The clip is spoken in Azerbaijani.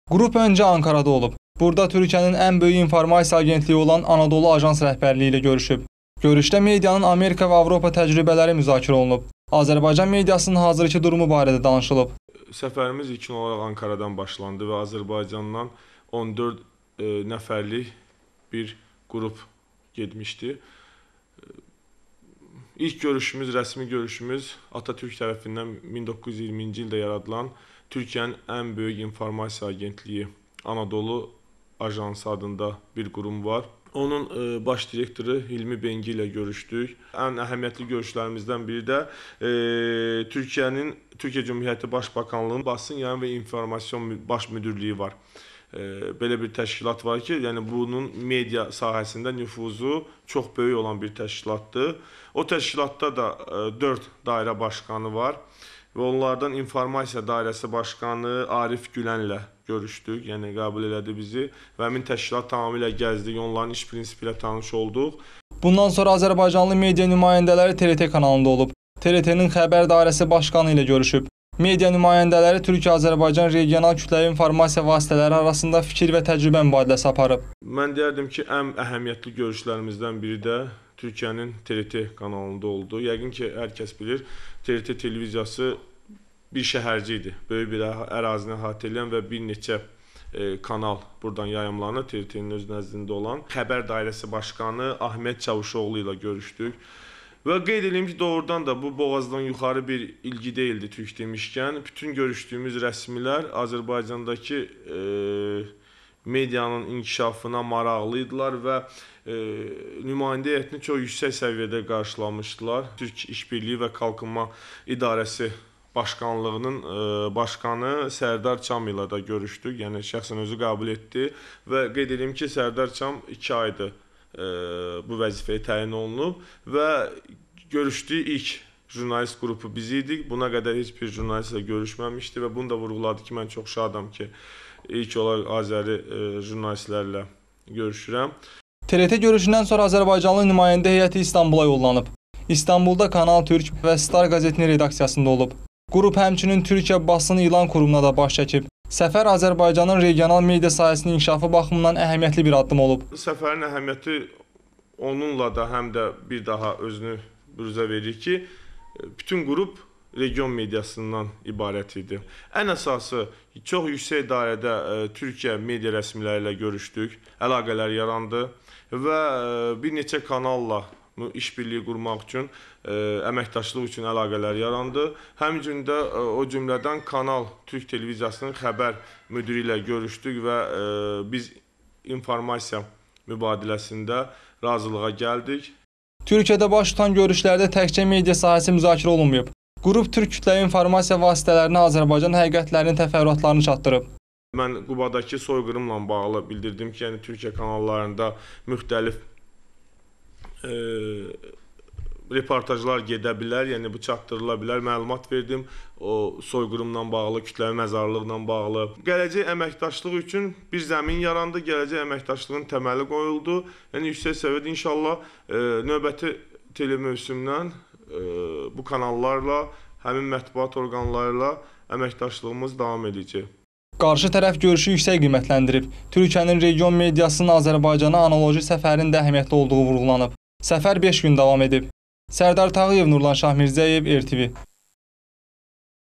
Qrup öncə Ankarada olub. Burada Türkiyənin ən böyük informasiya agentliyi olan Anadolu Ajans rəhbərliyi ilə görüşüb. Görüşdə medianın Amerika və Avropa təcrübələri müzakirə olunub. Azərbaycan mediasının hazırki durumu barədə danışılıb. Səfərimiz ilkin olaraq Ankaradan başlandı və Azərbaycandan 14 nəfərlik bir qrup getmişdi. İlk görüşümüz, rəsmi görüşümüz Atatürk tərəfindən 1920-ci ildə yaradılan Türkiyənin ən böyük informasiya agentliyi Anadolu Ajansı adında bir qurum var. Onun baş direktoru Hilmi Bengi ilə görüşdük. Ən əhəmiyyətli görüşlərimizdən biri də Türkiyə Cümhuriyyəti Baş Bakanlığının Basın Yayım və İnformasiyon Baş Müdirliyi var. Belə bir təşkilat var ki, yəni bunun media sahəsində nüfuzu çox böyük olan bir təşkilatdır. O təşkilatda da 4 dairə başqanı var və onlardan İnformasiya Dairəsi Başqanı Arif Gülənlə görüşdük, yəni qəbul elədi bizi və həmin təşkilat tamamilə gəzdik, onların iş prinsipi ilə tanış olduq. Bundan sonra Azərbaycanlı media nümayəndələri TRT kanalında olub. TRT-nin Xəbər Dairəsi Başqanı ilə görüşüb. Media nümayəndələri Türkiyə-Azərbaycan regional kütləvi informasiya vasitələri arasında fikir və təcrübə mübadiləsi aparıb. Mən deyərdim ki, ən əhəmiyyətli görüşlərimizdən biri də Türkiyənin TRT kanalında oldu. Yəqin ki, hər kəs bilir, TRT televiziyası bir şəhərci idi. Böyük bir ərazini əhatə edən və bir neçə kanal buradan yayımlanır, TRT-nin öz nəzdində olan. Xəbər Dairəsi Başqanı Ahmet Çavuşoğlu ilə görüşdük. Və qeyd edeyim ki, doğrudan da bu boğazdan yuxarı bir ilgi deyildi türk demişkən. Bütün görüşdüyümüz rəsmilər Azərbaycandakı medianın inkişafına maraqlı idilər və nümayəndə heyətini çox yüksək səviyyədə qarşılamışdılar. Türk İşbirliyi və Kalkınma İdarəsi Başqanlığının başqanı Sərdar Çam ilə də görüşdük. Yəni şəxsən özü qəbul etdi və qeyd edeyim ki, Sərdar Çam 2 aydır bu vəzifəyə təyin olunub və görüşdüyü ilk jurnalist qrupu biz idik. Buna qədər heç bir jurnalistlə görüşməmişdi və bunu da vurğuladı ki, mən çox şadam ki, ilk olaraq Azəri jurnalistlərlə görüşürəm. TRT görüşündən sonra Azərbaycanlı nümayəndə heyəti İstanbula yollanıb. İstanbulda Kanal Türk və Star qəzetinin redaksiyasında olub. Qrup həmçinin Türkiyə Basın İlan Qurumuna da baş çəkib. Səfər Azərbaycanın regional media sahəsinin inkişafı baxımından əhəmiyyətli bir addım olub. Səfərin əhəmiyyəti onunla da həm də bir daha özünü büruzə verir ki, bütün qrup region mediasından ibarət idi. Ən əsası çox yüksək dairədə Türkiyə media rəsmiləri ilə görüşdük, əlaqələr yarandı və bir neçə kanalla işbirliyi qurmaq üçün, əməkdaşlıq üçün əlaqələr yarandı. Həmçinin də o cümlədən Kanal Türk Televiziyasının xəbər müdiri ilə görüşdük və biz informasiya mübadiləsində razılığa gəldik. Türkiyədə baş tutan görüşlərdə təkcə media sahəsi müzakirə olunmayıb. Qrup Türk kütləvi informasiya vasitələrinə Azərbaycan həqiqətlərinin təfərrüatlarını çatdırıb. Mən Qubadakı soyqırımla bağlı bildirdim ki, yəni Türkiyə kanallarında müxtəlif reportajlar gedə bilər, yəni bu çatdırıla bilər. Məlumat verdim o soyqırımla bağlı, kütləvi məzarlıqla bağlı. Gələcək əməkdaşlıq üçün bir zəmin yarandı, gələcək əməkdaşlığın təməli qoyuldu. Yəni yüksək səviyyədə inşallah növbəti telemövsümdən bu kanallarla, həmin mətbuat orqanlarıyla əməkdaşlığımız davam edəcək. Qarşı tərəf görüşü yüksək qiymətləndirib. Türkiyənin region mediasının Azərbaycana analoji səfərinin də əhəmiyyətli olduğu vurğulanıb. Səfər 5 gün davam edib. Sərdar Tağıyev, Nurlan Şahmirzəyev, RTV.